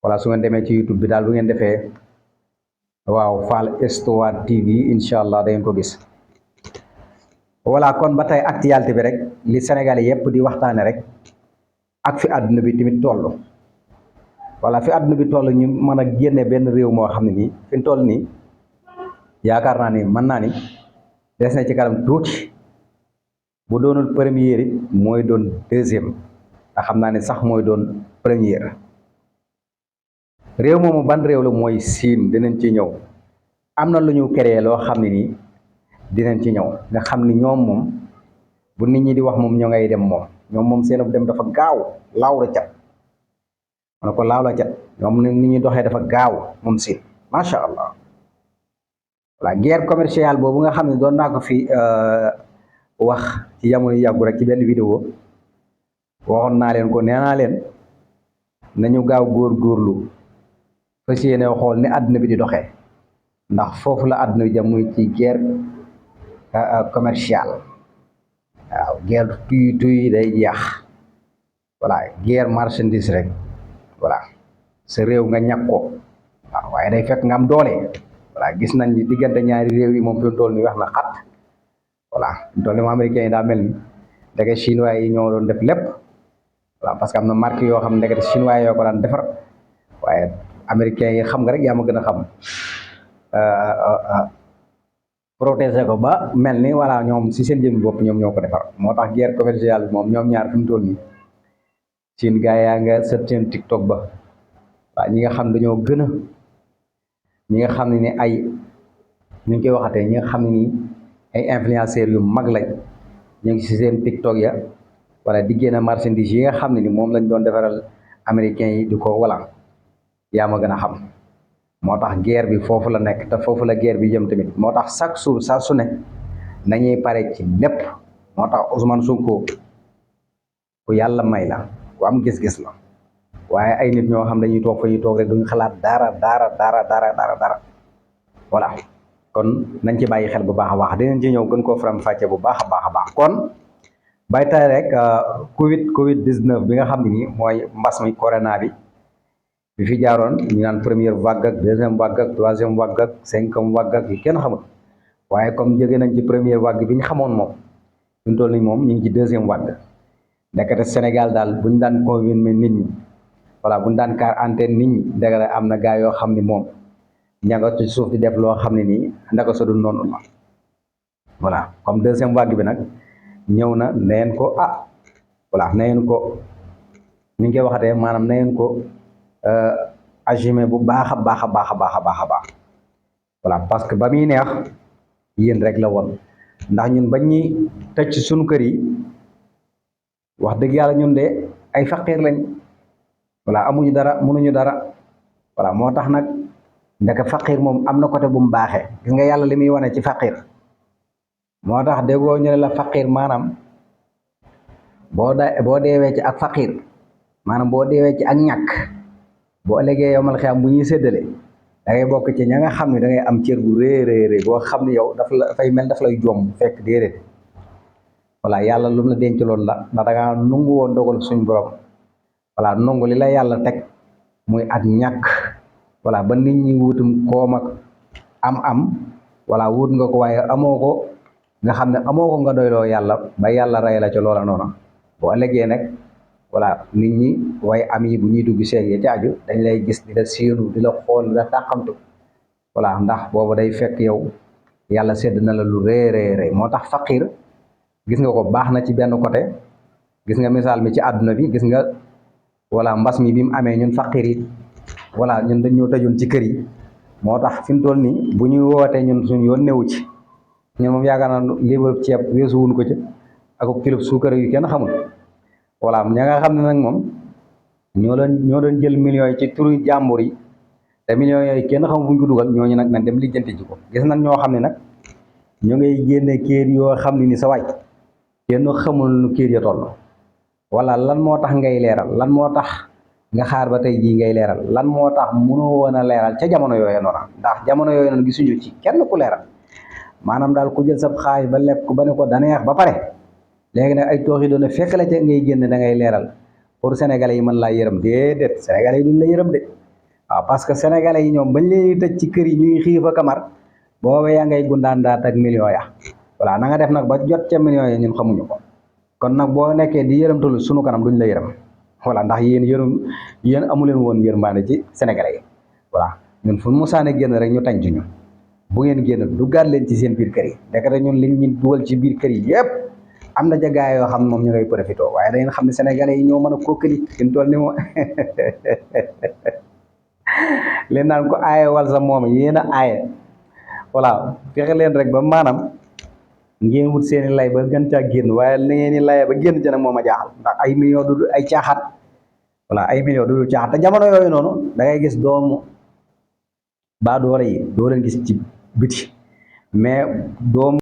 wala su ngeen demee ci YouTube bi daal bu ngeen defee waaw Fall Histoire TV incha allah da ngeen ko gis. voilà kon ba tey actualité bi rek li Sénégalais yépp di waxtaane rek ak fi àdduna bi tamit toll. voilà fi àdduna bi toll ñu mën a génne benn réew moo xam ne nii fi mu toll nii yaakaar naa ni mën naa ni des na ci kanam tuuti bu doonul première it mooy doon deuxième te xam naa ne sax mooy doon première. réew moomu ban réew la mooy Siin. dinañ ci ñëw am na lu ñu créé loo xam ne nii dinañ ci ñëw nga xam ni ñoom moom bu nit ñi di wax moom ñoo ngay dem moom ñoom moom seen dem dafa gaaw laaw la cat man ko laaw la cat ñoom ni ñuy doxee dafa gaaw moom Siin macha allah. voilà guerre commerciale boobu nga xam ne doon naa ko fi wax ci jamono yàggu rek ci benn vidéo waxoon naa leen ko nee naa leen nañu gaaw góorgóorlu fas yéene xool ni àdduna bi di doxee ndax foofu la àdduna bi jëm muy ci guerre commerciale. waaw guerre tuy day jeex. voilà guerre marchandise rek voilà sa réew nga ñàkk ko waaw waaye day fekk nga am doole. voilà gis nañ ni diggante ñaari réew yi moom fi mu toll ni wax na xat. voilà fi mu toll ni moom américains yi daa mel ni ndeke chinois yi ñoo doon def lépp. voilà parce que am na marque yoo xam ne ndekete chinois yoo ko daan defar waaye américains yi xam nga rek yaa ma gën a xam protéger ko ba mel ni voilà ñoom si seen jëmmi bopp ñoom ñoo ko defar moo tax guerre commerciale bi moom ñoom ñaar fi mu toll nii seen gaa yaa nga sët seen TikTok ba waaw ñi nga xam dañoo gën a ñi nga xam ne ni ay ñu ngi koy waxatee ñi nga xam ne nii ay influenceurs yu mag lañ ñu ngi si seen TikTok ya wala di génn marchandise yi nga xam ne ni moom lañ doon defaral américains yi di ko wala yaa ma gën a xam. moo tax guerre bi foofu la nekk te foofu la guerre bi jëm tamit moo tax chaque jour saa su ne nañuy pare ci lépp. moo tax Ousmane Sonko ku yàlla may la ku am gis-gis la waaye ay nit ñoo xam dañuy toog fa ñuy toog rek duñu xalaat dara. voilà kon nañ ci bàyyi xel bu baax a baax dinañ ci ñëw gën koo faram fàcce bu baax a baax kon bay tay rek Covid 19 bi nga xam ne nii mooy mbas mi corona bi fi jaaroon ñu naan première vague ak deuxième vague ak troisième vague ak cinquième vague ak yu kenn xamul waaye comme jóge nañ ci première vague bi ñu xamoon moom fi mu toll nii moom ñu ngi ci deuxième vague. ndekete Sénégal daal bu ñu daan confiné nit ñi voilà bu ñu daan quarantaine nit ñi ndekete am na gaa yoo xam ni moom ña nga ci suuf di def loo xam ne nii ndaka sa du noonu la. voilà comme deuxième vague bi nag ñëw na neen ko voilà neen ko ni ñu koy waxatee maanaam neen ko assumé bu baax a baax. voilà parce que ba muy neex yéen rek la woon ndax ñun bañ ñuy tëj ci suñu kër yi wax dëgg yàlla ñun de ay faqiir lañ. voilà amuñu dara mënuñu dara. voilà moo tax nag ndeke faqiir moom am na côté bu mu baaxee gis nga yàlla li muy wane ci faqiir moo tax déggoo ñu ne la faqiir maanaam boo deewee ci ak faqiir maanaam boo deewee ci ak ñàkk boo ëllëgee yow mal xiyaam bu ñuy séddale da ngay bokk ci ña nga xam ne da ngay am cër bu rëy boo xam ne yow dafay mel daf lay jom fekk déedéet. voilà yàlla lu mu la denc loolu la ndax da ngaa nungu woon dogal suñu borom. voilà nungu li la yàlla teg muy ak ñàkk. voilà ba nit ñi wutum koom ak am voilà wut nga ko waaye amoo ko nga xam ne amoo ko nga doyloo yàlla ba yàlla rey la ca loola noonu boo ëllëgee nag voilà nit ñi waaye am yi bu ñuy dugg seeg ya caaju dañ lay gis di la séenu di la xool di la tàqamtu. voilà ndax boobu day fekk yow yàlla sedd na la lu rëy moo tax faqiir gis nga ko baax na ci benn côté gis nga misaal mi ci àdduna bi gis nga voilà mbas mi bi mu amee ñun faqiir yi voilà ñun dañoo tëjoon ci kër yi moo tax fi mu toll nii bu ñuy wootee ñun suñu yoon newu ci ñun moom yaakaar naa liibar ceeb weesu wuñ ko ci ak kilo suukar yu kenn xamul. voilà ña nga xam ne nag moom ñoo doon jël millions yi ci turu jàmbur yi te millions yooyu kenn xamul fu ñu ko dugal ñooñu nag nañ dem lijjanti ji ko. gis nañ ñoo xam ne nag ñu ngay génne kër yoo xam ne ni sa waay kenn xamul nu kër ya toll. wala lan moo tax ngay leeral lan moo tax nga xaar ba tey jii ngay leeral lan moo tax mënoo woon a leeral ca jamono yooyu noonu ndax jamono yooyu noonu gisuñu ci kenn ku leeral maanaam daal ku jël sab xaalis ba lekk ko ba ne ko daneex ba pare léegi nag ay toox yi doon fekk la ca ngay génn da ngay leeral pour sénégalais yi mën laa yërëm déedéet sénégalais yi duñ la yërëm de waaw parce que sénégalais yi ñoom bañ leen di tëj ci kër yi ñuy xiif a kamar booba yaa ngay gundaandaat ak millions ya voilà na nga def nag ba jot ca millions ya ñun xamuñu ko kon nag boo nekkee di yërëmtalu sunu kanam duñ la yërëm voilà ndax yéen amu leen woon yërmande ci sénégalais yi voilà ñun fu musaane génn rek ñu tañ ci ñu bu ngeen génn duggaat leen ci seen biir kër yi ndekete ñun liñ ñu dugal ci biir kër yi yépp am na jagaay yoo xam ne moom ñu ngay profité waaye da ngeen xam ne sénégalais yi ñoo mën a kokkali fi toll ni moom leen naan ko aaye wal sa moom yéen a aaye voilà fexe leen rek ba maanaam ngeen wut seeni lay ba gën caa génn waaye li ngeen di laye ba génn ci nag moom a jaaxal ndax ay millions du ay caaxaat voilà ay millions du caaxaat te jamono yooyu noonu da ngay gis doomu baa doole yi doo leen gis ci biti mais doomu